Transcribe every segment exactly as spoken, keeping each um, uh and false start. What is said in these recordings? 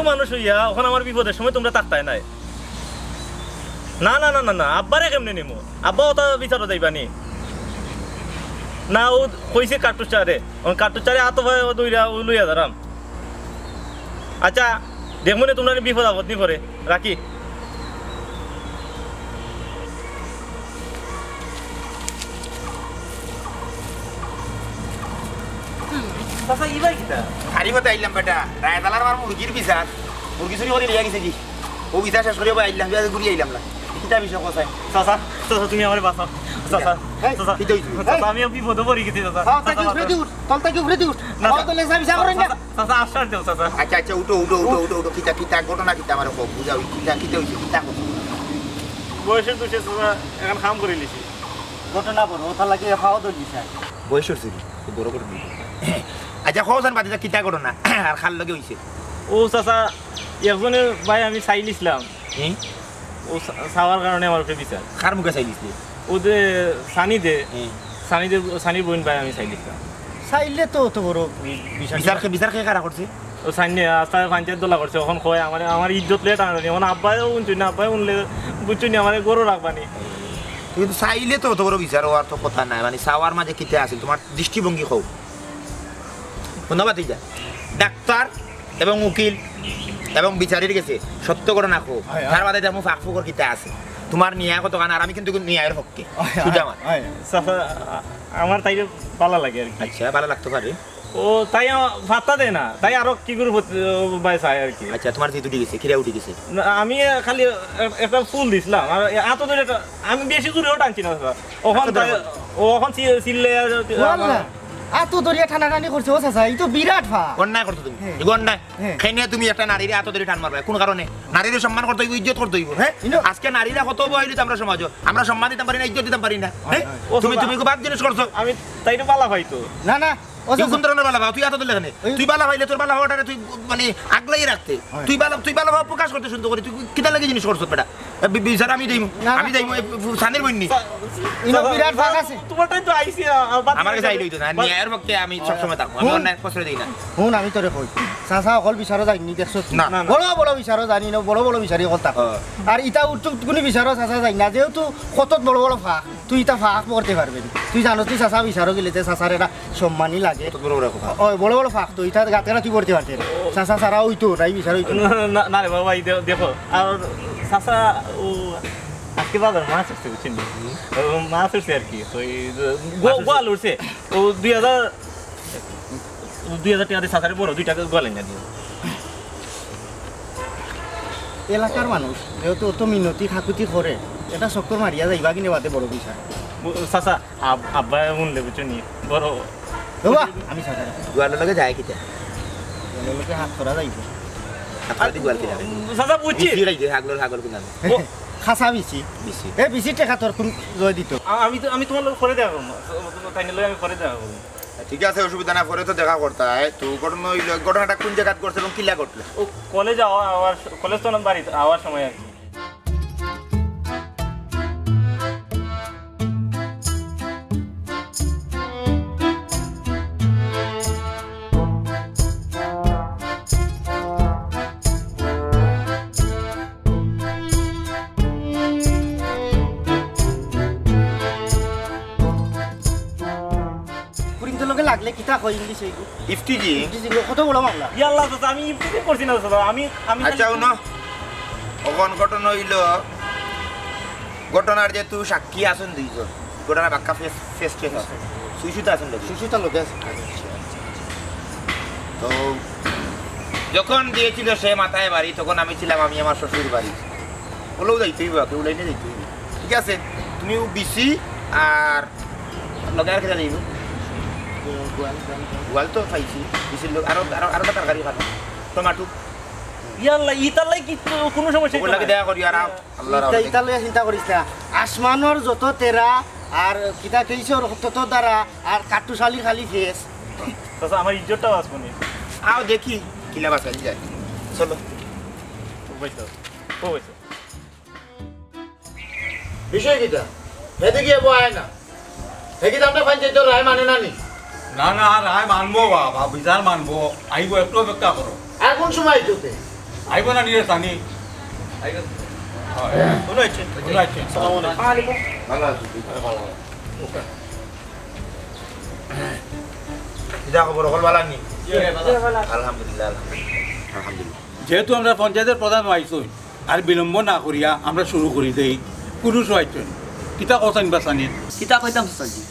মানুষ অইয়া অখন আমার বিপদর সময় তুমরা থাকতায় নায়। না, না, না, না, না, আব্বারে কেমনে নিমু? আব্বা অতা বিচারো যাইবা নি? না, অউ কইছে কাট্টুস চাচারে, অউ কাট্টুস চাচারে আতো পায়ে ধইরা অউ লইয়া যাইরাম। আচ্ছা, দেখমুনে তুমরার বিপদ আপদ নি পরে, রাখি। চাচা, ইবায় কিতা? খালি কথা আইলাম বেটা, রায়তালার আমার মুরগির বিচার, মুরগি চুরি করি লইয়া গেছে কি? অউ বিচার শেষ করি আইলাম, ঘুরি আইলাম না। কিতা বিষয় কোথায়? চাচা, চাচা, তুমি আমারে বাঁচাও। চাচা, হেই, চাচা, কিতা অইছে? চাচা, আমি বিপদো পড়ি গেছি, চাচা। হ্যাঁ, চাচা, চাচা, বাঁচাও। উপরে দি উঠ, তল থাকি উপরে দি উঠ। না, আমার চাচা, তলে যাবি, যাবো না। চাচা, চাচা, আশ্বাস দেও, চাচা। আচ্ছা, আচ্ছা, উঠো, উঠো, উঠো, উঠো, উঠো। কিতা, কিতা, ঘটনা কিতা আমারে কও, বুঝাও, কিতা, কিতা অইছে, কিতা ঘটনা? বয়সর দোষে চাচা, অখন কাম করি লিছি। ঘটনা বড়, অতার লাগি ফাও ধরি দিছে। বয়সর চুরি, তো বড় করে দিল। আচ্ছা, কও চাইন বাতিজা, কিতা ঘটনা? আর কার লগে অইছে? অউ চাচা, একজনে ভাই আমি চাইলিছলাম। হুম? অউ চা-, চাওয়ার কারণে আমার উপরে বিচার। কার মুখে চাইলিছলে? অউ যে সানি দে, হুম। সানি দে, সানির বইন ভাই আমি চাইলিছলাম। চাইলে তো অত বড় বি-, বিচার বিচার কে, বিচার কে কারা করছে? অউ সানি দে, আস্তা পঞ্চায়েত দলা করছে, অখন কয় আমারে, আমার ইজ্জত লইয়া টানাটানি, অখন আব্বায়ও হুনছইন না, আব্বায়ও হুনলে বুঝছইন নি, আমারে ঘরো রাখবা নি। তুমি তো চাইলে তো অত বড় বিচার অওয়ার তো কথা নাই, মানে চাওয়ার মাঝে কিতা আছিল, তুমার দৃষ্টিভঙ্গি কও। ধন্যবাদ, এই যা। ডাক্তার এবং উকিল এবং বিচারির গেছে সত্য ঘটনা কও। হয়, হয়। তার বাদে দেখমু ফাঁক ফুকর কিতা আছে। তুমার ন্যায় কতখান, আর আমি কিন্তু ন্যায়ের পক্ষে। হয়, হয়, সুজা আমার। হয়। চাচা, আ-, আমার তাইরে ভালা লাগে আর কি। আচ্ছা, ভালা লাগতো পারে। অউ, তাই আমা-, পাত্তা দেয় না। তাই আরো কি করে পত-, ও, ভাই চায় আর কি। আচ্ছা, তুমার জিদ উঠি গেছে, খিরা উঠি গেছে। না, আমি খালি এ-, একটা ফুল দিছলাম। আর এ-, আতো ধরি একটা, আমি বেশি জোরেও টানছি না, চাচা। অখন আতো ধরে তাই, বল। অখন চি-, চিল্লে আর, ও আল্লাহ। আতো ধরিয়া টানাটানি করছে, ও চাচা, ই তো বিরাট ফাঁক। অন্যায় করছো তুমি। হ্যাঁ। ইগু অন্যায়। হ্যাঁ। কেনে তুমি একটা নারীরে আতো ধরি টান মারবায়? কোন কারণে? নারীরে সম্মান করতে অইবো, ইজ্জত করতে অইবো, হ্যাঁ? ইনো- আজকে নারীরা কত অবহেলিত আমরা সমাজো। আমরা সম্মান দিতাম পারি না, ইজ্জত দিতাম পারি না, হ্যাঁ? ও তুমি, চাচা, তুমি খুব বাদ জিনিস করছো। আমি তাইরে ভালা পাইতো। না, না, ও তুই চাচা। কোন ধরনের ভালা পাও? তুই আতো ধরলে কেনে? ওই তুই ভালা পাইলে তোর ভালা পাওয়াটারে তুই মানে আগলাই রাখতে। হয়। তুই ভালা, তুই ভালা পাওয়া প্রকাশ করতে সুন্দর করি। তুই কিতা লাগি জিনিস করছো বেটা? এ, বি-, বিচার আমি দেইমু। না, না। আমি দেইমু, এ, ফু-, সানির বইন নি। ইনো বিরাট ফাঁক আছে। তুমার টাইম তো আইছে, আ, আ, বাদ আমার কাছে আইলে অইতো না। বাদ- ন্যায়ের পক্ষে আমি সবসময় থাকবো। আমি হুন। অন্যায় প্রশ্রয় দেই না। হুন, আমি তোরে কই। চাচা অকল বিচারো যাইন নি, দেখছো? না। না, না। বড় বড় বিচারো যাইন নি, বড় বড় বিচারি অকল থাকো। হ্যাঁ। আর ইতা উঠুক কুনি বিচারো চাচা যাইন না, যেহেতু কত বড় বড় ফাঁক। তুই ইতা ফাঁক করতে পারবে না। তুই জানো, তুই চাচা বিচারো গেলে তে চাচার এটা সম্মানই লাগে। কত বড় বড় কথা। ওই বড় বড় ফাঁক তো, ইতা গাতে গাতে তুই করতে পারতে না। চাচা ছাড়া অইতো না, এই বিচার অইতো না। না, না, না রে বাবা, এই দে-, দেখো, আর চাচা, ও আজকে বাজার মাছ উঠছে, বুঝছেন নি? হুম। ও মাছ উঠছে আর কি, ওই গো-, মাছ উঠছে। গোয়াল উঠছে, ও দুই হাজার, দুই হাজার টাকা দিয়ে চাচারে বড় দুইটা গোয়াল এনে দিও। এলাকার মানুষ যেহেতু অত মিনতি কাকুতি করে, এটা চক্কর মারিয়া যাইবা কিনে বাদে বড় বিচার। ও, চাচা, আব-, আব্বায় হুনলে বুঝছো নি? বড়। ও বা, আমি চাচা। গোয়ালর লগে যায় কিতা? গোয়ালর লগে হাত করা যাইব। হাত করা দি গোয়াল কিনা? উম, চাচা, বুঝছি। বিচি রাইছে, হাগলর হাগল কিনা? ও। খাসা বিচি। বিচি। এ, বিচি টেকা তোর কোন জয় দিত? আ-, আমি তো, আমি তোমার লগে পরে দেখা করবো। তাই নিলে আমি পরে দেখা করবো। ঠিক আছে, অসুবিধা না, পরে তো দেখা করতায়। তো ঘটনা অইলো, ঘটনাটা কোন জায়গাত ঘটছে এবং কিলা ঘটলো? ও, কলেজ আওয়া-, আওয়ার, কলেজ তো না, বাড়িত আওয়ার সময় আর কি। কুড়িন্তর লগে লাগলে কিতা কয় ইংলিশ এইগু? ইফটিজিং। ইফটিজিং, কত বড় মামলা? ইয়াল্লা, চাচা, আমি ইফটিজিং করছি না, চাচা। আমি, আমি আচ্ছা, খালি হুনো, অখন ঘটনা অইলো, ঘটনার যেহেতু সাক্ষী আছইন দুইজন, ঘটনা বাক্কা ফেস, ফেস টু ফেস। সুইসু তো আছইন লগে? সুইসু তো লগে আছে। তো যখন দিয়েছিল সে মাথায় বাড়ি, তখন আমি ছিলাম আমি আমার শ্বশুর বাড়ি। ওলাও যাইতে হইব, কেউ লাইনে যাইতে হইব। ঠিক আছে, তুমি ও বিচি আর লগে আর কিতা দিব? গোয়াল, গোয়াল, গোয়াল। গোয়াল তো পাইছি, বিচির লগে আরো, আরো, আরো একটা তরকারি খাবো, টমাটো। ইয়াল্লা, ইতালাই কি কোনো সমস্যা ওগুলা কি হইতো না? দেখা করি আর আম-, আল্লাহর ইতা, রহমতে। ইতা লইয়া চিন্তা করিস না। আসমানর যত তেরা আর কিতা কেইসর তত দ্বারা আর কাট্টুশালি খালি ফেস। চাচা, আমার ইজ্জতটাও আসবো নি। আও দেখি, কিলা বাঁচালি যায়। চলো। ও ভাই সাহেব, ও ভাই সাহেব। বিষয় কিতা? হেদে গিয়া বয় না। হে কিতা আমরা পঞ্চায়েতর রায় মানে না নি? না, না, রায় মানবো বাবা, বিচার মানবো। আইবো, একটু অপেক্ষা করো। আর কোন সময় আইতো তে? আইব না নিয়ে সানি? আইব। হয়। ভালো আছেন? ভালো আছেন। আসসালামু আলাইকুম। ভালো আছি। কিতা খবর, হকল ভালা নি? আলহামদুলিল্লাহ, আলহামদুলিল্লাহ, আলহামদুলিল্লাহ। যেহেতু আমরা পঞ্চায়েতর প্রধান অইছইন, আর বিলম্ব না করিয়া আমরা শুরু করি দেই। পুরুষ অইছইন, কিতা কইছইন বা সানির? কিতা কইতাম চাচাজি,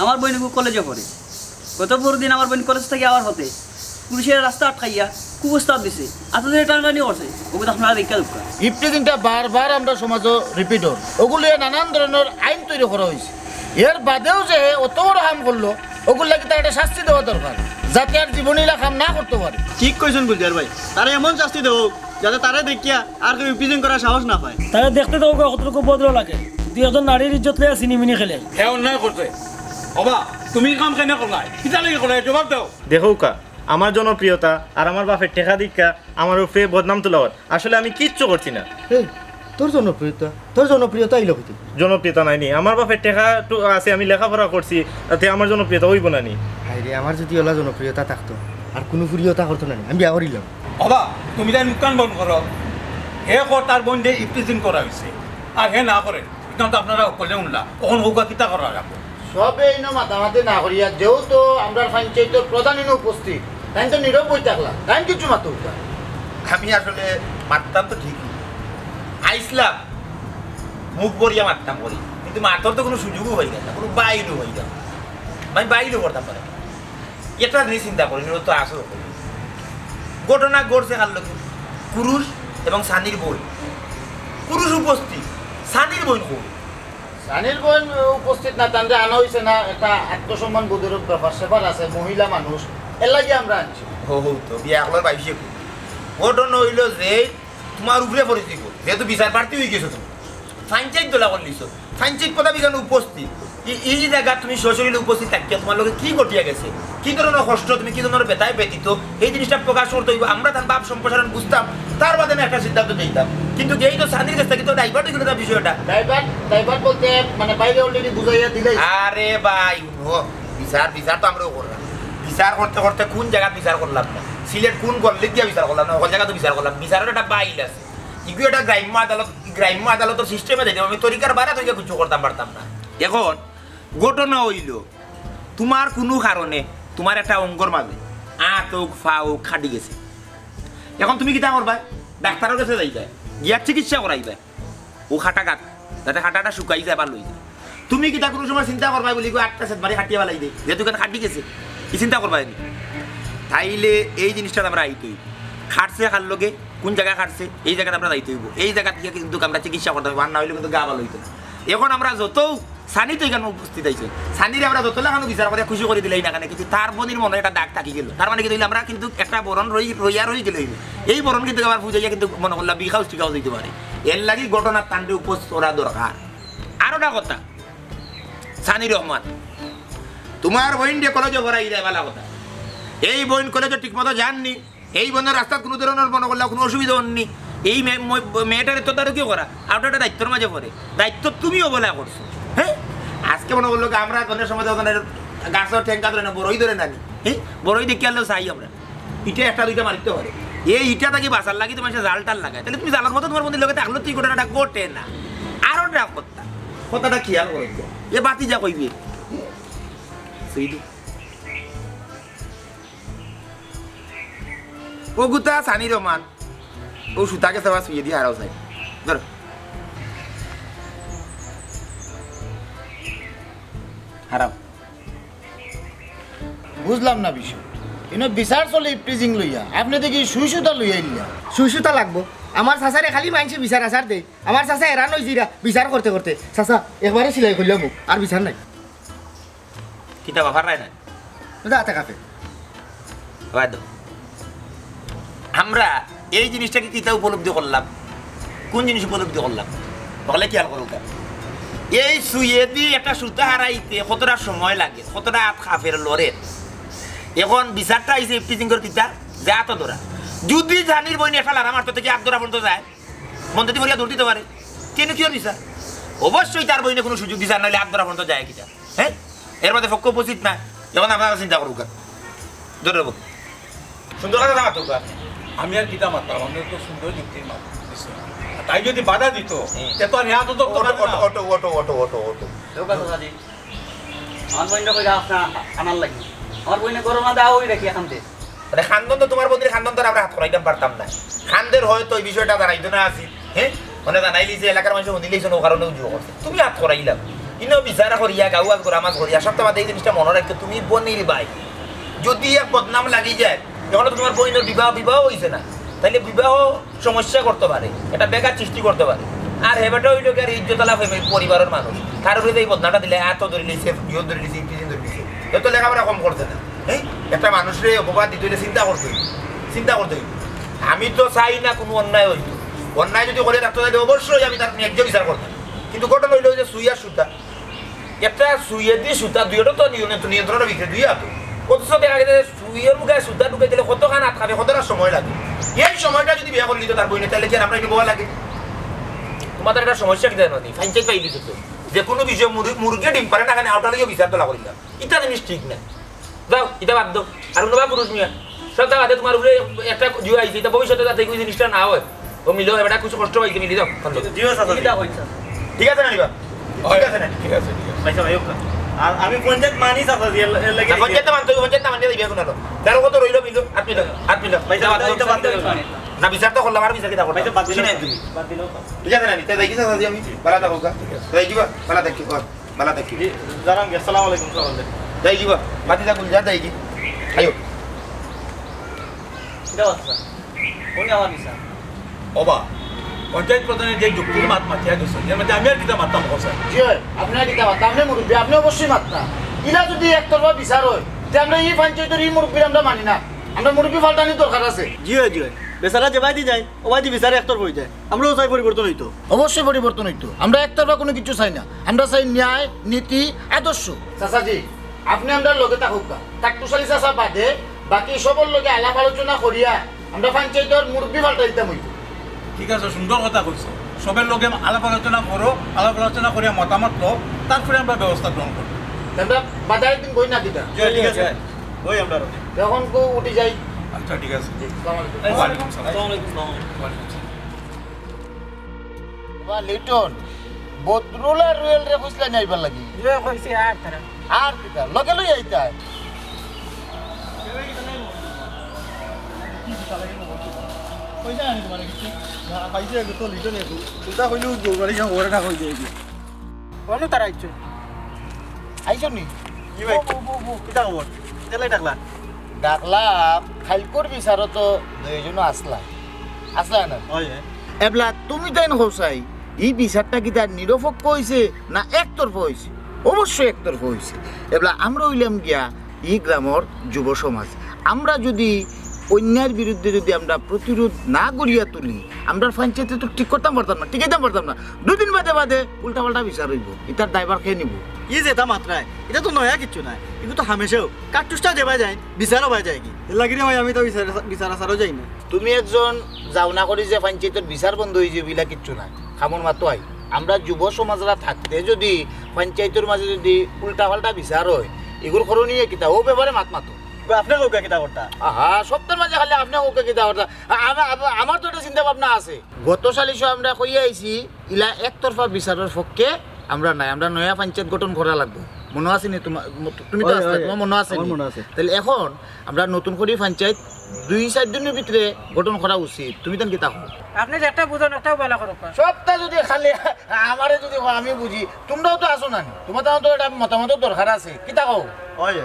আমার বইন কলেজে পড়ে। গত পরদিন আমার বইন কলেজ থাকি আওয়ার পথে পুলিশে রাস্তা আটকাইয়া কুপ্রস্তাব দিছে, আতো ধরি টানাটানি করছে। ওগুলো আপনারা দেখা দেউক্কা। ইফটিজিংটা বারবার আমরা সমাজো রিপিট অর, ওগুলো নানান ধরনর আইন তৈরি করা অইছে। এর বাদেও যে হে অত বড় কাম করলো, ওগুর লাগি তার একটা শাস্তি দেওয়া দরকার, যাতে আর জীবনে ইলা কাম না করতে পারে। ঠিক কইছইন গুলজার ভাই, তারে এমন শাস্তি দেও যাতে তারে দেখিয়া আর কেউ ইফটিজিং করার সাহস না পায়। তারে দেখতে তো ওকে কতটুকু ভদ্র লাগে, দুই একজন নারীর ইজ্জত লইয়া ছিনিমিনি খেলে। হে অন্যায় করছে। ওবা, তুমি ই কাম কেনে করলায়? কিতা লাগি করলায়? জবাব দেও। দেখউক্কা, আমার জনপ্রিয়তা আর আমার বাপের টেকা দেখিয়া আমার উপরে বদনাম তুলা অর। আসলে আমি কিচ্ছু করছি না। এই, তোর জনপ্রিয়তা, তোর জনপ্রিয়তা অইলো কিতা? জনপ্রিয়তা নাই নি, আমার বাপের টেকা তো আছে, আমি লেখাপড়া করছি, তাতে আমার জনপ্রিয়তা অইবো না নি? হায় রে, আমার যদি ওলা জনপ্রিয়তা থাকতো, আর কুনু ফুরিয়ে অতা করতো না নি, আমি বিয়া করিলাম। ওবা, তুমি তাইন মুখখান বন্ধ করো। হে কর তার বইনরে ইফটিজিং করা অইছে, আর হে না করে, ইখান তো আপনারা হকলে হুনলা। অখন কউক্কা কিতা করা লাগবো? সবে ইনো মাতামাতি না করিয়া, যেহেতু আমরার পঞ্চায়েতর প্রধান ইনো উপস্থিত, তাইন তো নীরব অই থাকলা, তাইন কিচ্ছু মাতউক্কা। আমি আসলে মাততাম তো ঠিকই, আইছলাম মুখ ভরিয়া মাততাম করি, কিন্তু মাতর তো কুনু সুযোগও অইলো না, কুনু বাইলও অইলো না, আমি বাইলও করতাম পারি না। একটা জিনিস চিন্তা করি, ও তো আসল করি। ঘটনা ঘটছে কার লগে? পুরুষ এবং সানির বইন। পুরুষ উপস্থিত, সানির বইন কই? সানির বইন উপস্থিত না, তানরে আনা অইছে না, একটা আত্মসম্মান বোধর ব্যাপার স্যাপার আছে, মহিলা মানুষ, এর লাগি আমরা আনছি। হো, হো, তো বিয়া অকলর বাইশে কই? ঘটনা অইলো যে তুমার উপরে পড়ি যিবো, যেহেতু বিচার প্রার্থী অই গেছো তুমি, পঞ্চায়েত দলা করিলিছো, পঞ্চায়েত পদবীখানো উপস্থিত, ই, ই জাগাত তুমি সশরীরে উপস্থিত থাকিয়া তুমার লগে কি ঘটিয়া গেছে, কি ধরনর কষ্ট, তুমি কি ধরনর ব্যথায় ব্যথিত, এই জিনিসটা প্রকাশ করতে অইবো। আমরা তান ভাব সম্প্রসারণ বুঝতাম, তার বাদে আমি একটা সিদ্ধান্ত নিতাম। কিন্তু এই তো সানির গেছ থাকি তো ডাইভার্ট অই গেলো তার বিষয়টা। ডাইভার্ট, ডাইভার্ট বলতে মানে বাইরে already বুঝাইয়া দিলাই। আরে ভাই, হুনো, বিচার, বিচার তো আমরাও করলাম। বিচার করতে করতে কুন জাগাত বিচার করলাম না? সিলেট কুন গল্লিত গিয়া বিচার করলাম না? হকল জাগাত তো বিচার করলাম। বিচারর একটা বাইল আছে। ইগু একটা গ্রাম্য আদালত, গ্রাম্য আদালতর সিস্টেমে যাইতাম। আমি তরিকার বাইরে তরিকা কিচ্ছু করতাম পারতাম না। এখন ঘটনা অইলো, তুমার কুনু কারণে তুমার একটা অঙ্গর মাঝে আত অউক, ফা অউক, কাটি গেছে। এখন তুমি কিতা করবায়? ডাক্তারর গেছে যাইবায়, গিয়া চিকিৎসা করাইবায়। ও কাটা গাত, যাতে কাটাটা শুকাই যায়, ভালা অই যায়। তুমি কিতা কুনু সময় চিন্তা করবায় বুলি কই আটটা সেত মারি কাটিয়া ফালাই দেই, যেহেতু ইখান কাটি গেছে, ই চিন্তা করবায় নি? তাইলে এই জিনিসটা আমরা আইতে অইবো। কাটছে কার লগে, কুন জাগাত কাটছে, এই জাগাত আমরা যাইতে অইবো। এই জাগাত গিয়া কিন্তু আমরা চিকিৎসা করতাম অইবো, আর না অইলে কিন্তু গা ভালা অইতো না। এখন আমরা যতউ সানি তো ইখানো উপস্থিত অইছে, সানিরে আমরা যতলাখানো বিচার করিয়া খুশি করি দিলাই না কেনে, কিন্তু তার বইনর মনো একটা দাগ থাকি গেলো। তার মানে কিতা অইলো, আমরা কিন্তু একটা বরন রই-, রইয়া রই গেলে অইবো। এই বরন কিন্তু আবার ফুজাইয়া কিন্তু মনো করলা বিগ হাউস টিগ হাউস অইতে পারে। এর লাগি ঘটনার তানরে উপস্থিত করা দরকার। আরোটা কথা, সানি রহমান, তুমার বইনরে কলেজো পড়াই দেয়, ভালা কথা। এই বইন কলেজো ঠিকমতো যার নি, এই বইনর রাস্তাত কুনু ধরনর মনো করলা কুনু অসুবিধা অর নি। এই মে-, ম-, মেয়েটারে তদারকি করা, আর ওটা একটা দায়িত্বর মাঝে পড়ে। দায়িত্ব তুমি অবহেলা করছো। হ্যাঁ? আজকে মনো করলো কি আমরা অনেক সময় যখন গাছর ঠেঙ্গা ধরে না, বড়ই ধরে না নি। হ্যাঁ? বড়ই দেখিয়া আনলেও চাই আমরা। ইটা একটা দুইটা মারিতে পারে। এই ইটা থাকি বাঁচার লাগি তো মানষে জাল টাল লাগায়। তাইলে তুমি জালর মতো তুমার বইনর লগে থাকলে তো ই ঘটনাটা ঘটে না। আরোটা কথা, কথাটা খেয়াল করো একটু। এ বাতি যা কইবে। সুইদি। ও গুতা সানি রহমান। ও সুতা গেছে আবার সুইদি হারাও চাই। ধরো। হারাও। বুঝলাম না বিষয়। ইনো বিচার চলে ইফটিজিং লইয়া। আপনে দেখি সুই সুতা লইয়া আইলা। সুই সুতা লাগবো। আমার চাচারে খালি মানষে বিচার আচার দেয়। আমার চাচা হেরান অইযিরা বিচার করতে করতে। চাচা, একবারে সিলাই করিলাম মুখ। আর বিচার নাই। কিতা বাফার রায় নাই? দাদা, আতা কাপে। বাদ দেও। আমরা এই জিনিসটাকে কিতা উপলব্ধি করলাম? কোন জিনিস উপলব্ধি করলাম? হকলে খেয়াল করো কা। এই সুইদি একটা সুতা হারাইতে কতটা সময় লাগে, কতটা আত কাপের, লড়ের। এখন বিচারটা আইছে ইফটিজিংর কিতা? যে আতো ধরা। যদি সানির বইনে একটা লাথি মারতো থাকি আত ধরা পর্যন্ত যায়, মন যদি করিয়া দৌড় দিতে পারে, কেনে কিওর বিচার? অবশ্যই তার বইনে কুনু সুযোগ দিছে, আর নাইলে আত ধরা পর্যন্ত যায় কিতা? হ্যাঁ? এর মধ্যে পক্ষ উপস্থিত নাই। এখন আপনারা চিন্তা করুক। ধরে নেব। সুন্দর কথা মাতুক। আমি আর কিতা মাততাম, আমি তো সুন্দর যুক্তির মাত দিছি। আর তাই যদি বাধা দিত, হুম। তে তো আর ইয়া তো ধরতো অটো, পারে না। Auto, auto, auto, auto, auto, auto. লোক আছে সাজি। আমার বইনরে কইরা আপনার আনার লাগি। আমার বইনে গরম আদা ওই রাখি এখান থেকে। মানে খান্দন তো তোমার বইনর খান্দন তো আর আমরা হাত করাইতাম পারতাম না। খান্দের হয়তো এই বিষয়টা দাঁড়াইতো না আছি। হ্যাঁ? মানে জানাইলি যে এলাকার মানুষ হুনিলেই শুনো কারণে উজু করছে। তুমি হাত করাইলাম। ইনো বিচার করিয়া, গাউ আজ গোরা মাছ করিয়া, সপ্তাহ বাদে এই জিনিসটা মনে রাখতে তুমি বনির ভাই। যদি এক বদনাম লাগি যায়, যখন তো তোমার বইনর বিবাহ, বিবাহ হইছে না, তাইলে বিবাহ সমস্যা করতে পারে, এটা বেকার সৃষ্টি করতে পারে। আর হেবেটা হইল কি আর ইজ্জত আলা ফেমি-, পরিবারের মানুষ, তার উপরে এই বদনামটা দিলে এত ধরে নিছে, ইয়ত ধরে নিছে, ইপিজিন ধরে নিছে, এত লেখাপড়া কম করছে না। হ্যাঁ, একটা মানুষরে অপবাদ দিতে হইলে চিন্তা করতে হইব, চিন্তা করতে হইব। আমি তো চাই না কোনো অন্যায় হইতো, অন্যায় যদি করে থাকতে তাহলে অবশ্যই আমি তার ন্যায্য বিচার করতাম। কিন্তু ঘটনা হইলো যে সুইয়া সুতা, একটা সুইয়ে দি সুতা দুইটা তো নিয়ন্ত্রণ, নিয়ন্ত্রণের ভিতরে দুই হাত। অথচ দেখা গেছে যে সুইয়ের মুখে সুতা ঢুকে দিলে কতখান আটকাবে, কতটা সময় লাগে। এই সময়টা যদি বিয়া করে নিত তার বইনে, তাহলে কি আর আমরা একটু বোয়া লাগে? তোমাদের একটা সমস্যা কি জানো নি? পঞ্চায়েত পাই দিত তো। যে কোনো বিষয়ে মুরু-, মুরগে ডিম পারে না, এখানে আউটা লইয়া বিচার তোলা করিলাম। ইটা জিনিস ঠিক না। যাও, ইটা বাদ দাও। আর কোনো বা পুরুষ মিয়া, সব দাও, তোমার উপরে একটা জুয়া আইছে, এটা ভবিষ্যতে যাতে ওই জিনিসটা না হয়। ও মিলো, এবার কিছু কষ্ট পাইছে, মিলি যাও। জি, জি, চাচা, জি। কিতা কইন, চাচা? ঠিক আছে না, নিবা? ঠিক আছে না? ঠিক আছে, ঠিক আছে। ভাই সাহেব, আইও না। আর আমি পঞ্চায়েত মানি, চাচা, জি, এর, এর লাগি না, পঞ্চায়েত মানতে হইব, পঞ্চায়েত না মানলে বিয়া কোনো হলো। তার কত রইল, মিলো, আট মিলো, আট মিলো। ভাই সাহেব, এটা বাদ দিন, চাচা। না, বিচার তো করলাম, আর বিচার কিতা করলাম? ভাই সাহেব, বাদ দিন, শুনে তুমি। বাদ দিন, চাচা। ঠিক আছে না? নিতে যাই কি, চাচা, জি, আমি? ঠিক আছে। বালা থাকো, গা। যাই কি বা? বালা থাকি, কর। বালা থাকি। জি, জানান কি? আসসালামু আলাইকুম, সালাম আলাইকুম। যাই কি বা? বাতি যা গুল যা, যাই কি? আইও। কিতা বাচ্চা? কোন আমার বিচার? ওবা, পঞ্চায়েত প্রধানের যে যুক্তির মাত মাতিয়া গেছে, এর মধ্যে আমি আর কিতা মাততাম, কথা? জি অয়, আপনি আর কিতা মাততা? আপনি মুরব্বী, আপনি অবশ্যই মাততা। ইলা যদি একতরফা বিচার হয়, তে আমরা এই পঞ্চায়েতর এই মুরব্বীর আমরা মানি না। আমরা মুরব্বী পাল্টানির দরকার আছে। জি অয়, জি অয়। বেচারা যেবায়দি যায়, ওবায়দি বিচার একতরফা হয়ে যায়। আমরাও চাই পরিবর্তন হইতো। অবশ্যই পরিবর্তন হইতো। আমরা একতরফা কোনো কিছু চাই না। আমরা চাই ন্যায়, নীতি, আদর্শ। চাচাজি, আপনি আমরার লগে থাকুক্কা। কাট্টুশ আলী চাচা বাদে বাকি সবর লগে আলাপ আলোচনা করিয়া আমরা পঞ্চায়েতর মুরব্বী পাল্টাই দিতাম অইবো। ঠিক আছে, সুন্দর কথা কইছো। সবর লগে আলাপ আলোচনা করো, আলাপ আলোচনা করিয়া মতামত লও, তারপরে আমরা ব্যবস্থা গ্রহণ করব। আমরা বাদে একদিন বই না কিতা? জি, ঠিক আছে। বই আমরা। এখন কো উঠি যাই। আচ্ছা, ঠিক আছে। জি, আসসালামু আলাইকুম। ওয়ালাইকুম সালাম। আসসালামু আলাইকুম। ওয়ালাইকুম সালাম। বা লিটন, বদরুল আর রুয়েলরে কইছলা নি আইবার লাগি? জি, কইছি, আর তারা। আর কিতা? লগে লই আইতা। কইছা আমি তোমারে কিছু? না, পাইছে একটু তো লিটন একটু। উল্টা কইলেও দৌড়ানি যা ওরে না কই যায় কি? বলো তারা আইছো। আইছো নি? কি ভাই? বউ, বউ, বউ, বউ। কিতা খবর? কিতা লাগি ডাকলা? ডাকলাম, খাইলকর বিচারো তো দুইজনও আসলা। আসলা না? হয়, হয়। এবলা তুমি তাইন কও চাই, ই বিচারটা কিতা নিরপেক্ষ হইছে না একতরফা হইছে? অবশ্যই একতরফা হইছে। এবলা আমরা হইলাম গিয়া ই গ্রামর যুব সমাজ। আমরা যদি অন্যায়ের বিরুদ্ধে যদি আমরা প্রতিরোধ না গড়িয়া তুলি, আমরা পঞ্চায়েতে তো ঠিক করতাম পারতাম না, টিকাইতাম পারতাম না। দুদিন বাদে বাদে উল্টাপাল্টা বিচার হইব, ইতার দায়ভার কে নিব? ই যেটা মাতরায়, ইটা তো নয়া কিচ্ছু নায়, ইগু তো হামেশাও কাট্টুশটা দেবা যায়, বিচারও পাই যায় কি? এর লাগি রে ভাই, আমি তো বিচার, বিচার আচারও যাই না। তুমি একজন যাও না করি যে পঞ্চায়েতর বিচার বন্ধ হয়ে যাবে, ইলা কিচ্ছু নায়। খামর মাতো আই, আমরা যুব সমাজরা থাকতে যদি পঞ্চায়েতর মাঝে যদি উল্টাপাল্টা বিচার হয়, এগুর করণীয় কিতা? ও ব্যাপারে মাত মাতো। আপনি কউক্কা কিতা করতা? আহা, সপ্তাহের মাঝে খালি আপনি কউক্কা কিতা করতা? আ-, আমা-, আমা-, আমার তো একটা চিন্তা ভাবনা আছে। গত সালিশও আমরা কইয়া আইছি, ইলা একতরফা বিচারের পক্ষে আমরা নাই, আমরা নয়া পঞ্চায়েত গঠন করা লাগবো। মনো আছে নি তোমার? তুমি তো ওই, আছলা, ওই, তোমার মনো আছে আমার নি? মনো আছে। তাইলে এখন আমরা নতুন করি পঞ্চায়েত দুই চাইর দিনের ভিতরে গঠন করা উচিত। তুমি তান কিতা কও? আপনি যেটা বুঝেন, ওটাও ভালো করুক। সবটা যদি খালি আমারে যদি কও, আমি বুঝি, তোমরাও তো আছো না নি? তোমার তো একটা মতামতর দরকার আছে, কিতা কও? ওই,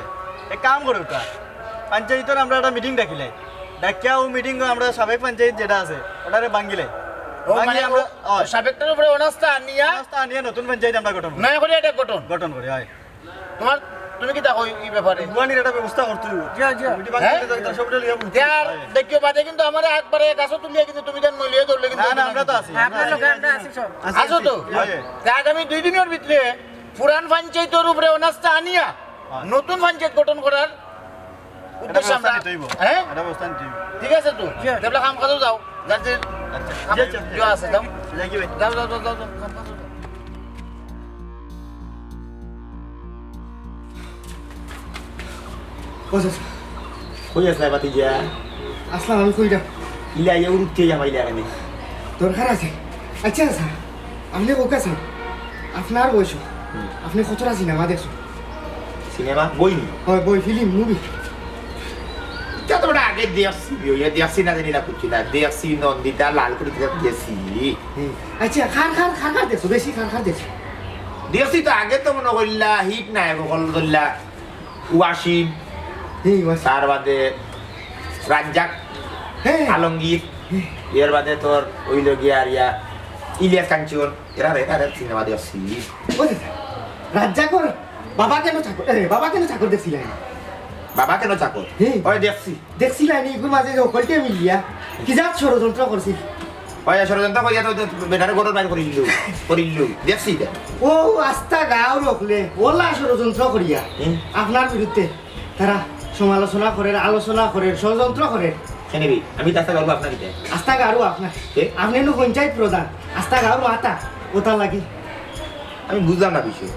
এক কাম করো ওটা, পঞ্চায়েতর আমরা একটা মিটিং ডাকিলাই, ডাকিয়া ও মিটিং আমরা সাবেক পঞ্চায়েত যেটা আছে, ওটারে ভাঙ্গিলাই। ও, ভাঙ্গি মানে আমরা, ও, ওই। সাবেকটার উপরে অনাস্থা আনিয়া অনাস্থা আনিয়া নতুন পঞ্চায়েত আমরা গঠন করি। নয়া করে এটা গঠন। গঠন করি, হয়। তোমার, তুমি কিতা কও ই ব্যাপারে? গুয়ানির একটা ব্যবস্থা করতে হইব। জি, জি। কমিটি ভাঙতে হ্যাঁ? যাই, তার সবটা লিয়া বলতে ইয়ার, হয়। দেখিও বাদে কিন্তু আমারে একবারে গাছো তুলিয়া কিন্তু তুমি দেন মলিয়া ধরলে কিন্তু না, না, আমরা তো আছি। আপনার লগে আমরা আছি সব। আছি, আছো আছি। তো? হয়। তে আগামী দুই দিনের ভিতরে পুরান পঞ্চায়েতর উপরে অনাস্থা আনিয়া হয়। নতুন পঞ্চায়েত গঠন করার এটা উদ্দেশ্যে ব্যবস্থা আমরা, নিতে হইব। হ্যাঁ? এটা ব্যবস্থা নিতে হইব। ঠিক আছে তো? জি। তাহলে কাম কাজে যাও। যার যে আচ্ছা। কাম জি, আচ্ছা। যে আছে, যাও। যাই কি ভাই? যাও, যাও, যাও, যাও, যাও, কাম কাজে যাও। কই আছলা? কই আছলা, বাতি গিয়া? আছলাম, আমি কই না। ইলা আইয়া উড়ুতে আমার ইলা কেনে? দরকার আছে। আচ্ছা, আচ্ছা, আপনে কউক্কা চাইন, আপনার বয়স, হুম। আপনে কতটা সিনেমা দেখছইন? সিনেমা? বই নি? হয়, বই, ফিল্ম, মুভি। ইতা তো ওটা আগে দেখছি, ইয়ে দেখছি না জানি না, করছি না। দেখছি নন্দিতা, লাল করে দেখছি। হুম। আচ্ছা, কার কার, কার কার দেখছো? বেশি কার কার দেখছো? দেখছি তো আগে তো মনে করলা হিট নায়ক অকল ধরলা ওয়াসিম, হুম, ওয়াসিম। তার বাদে রাজ্জাক, হ্যাঁ। আলমগীর, হুম। এর বাদে তোর ওই লগিয়া আর ইয়া ইলিয়াস কাঞ্চন, এরা, এরা, এরা সিনেমা দেখছি। ওই যে, রাজ্জাকর বাবা কেন চাকর, এ, বাবা কেন চাকর দেখছিলা নি? বাবা কেন চাকর? হুম। ওই দেখছি। দেখছিলা নি, ইগুর মাঝে যে হকলটে মিলিয়া কি জাত ষড়যন্ত্র করছিল? ওই ষড়যন্ত্র করিয়া তো বেটারে ঘরর বাইর করিল, করিল। দেখছি ইটা। ও আস্তা গাঁওর অকলে ওলা ষড়যন্ত্র করিয়া হুম। আপনার বিরুদ্ধে তারা সমালোচনা করের, আলোচনা করের, ষড়যন্ত্র করের। কেনে বে? আমি তো আস্তা গাঁওর বাপ না কিতা? আস্তা গাঁওর বাপ না। কে? আপনে নু পঞ্চায়েত প্রধান, আস্তা গাঁওর মাথা, ওটা লাগি। আমি বুঝলাম না বিষয়।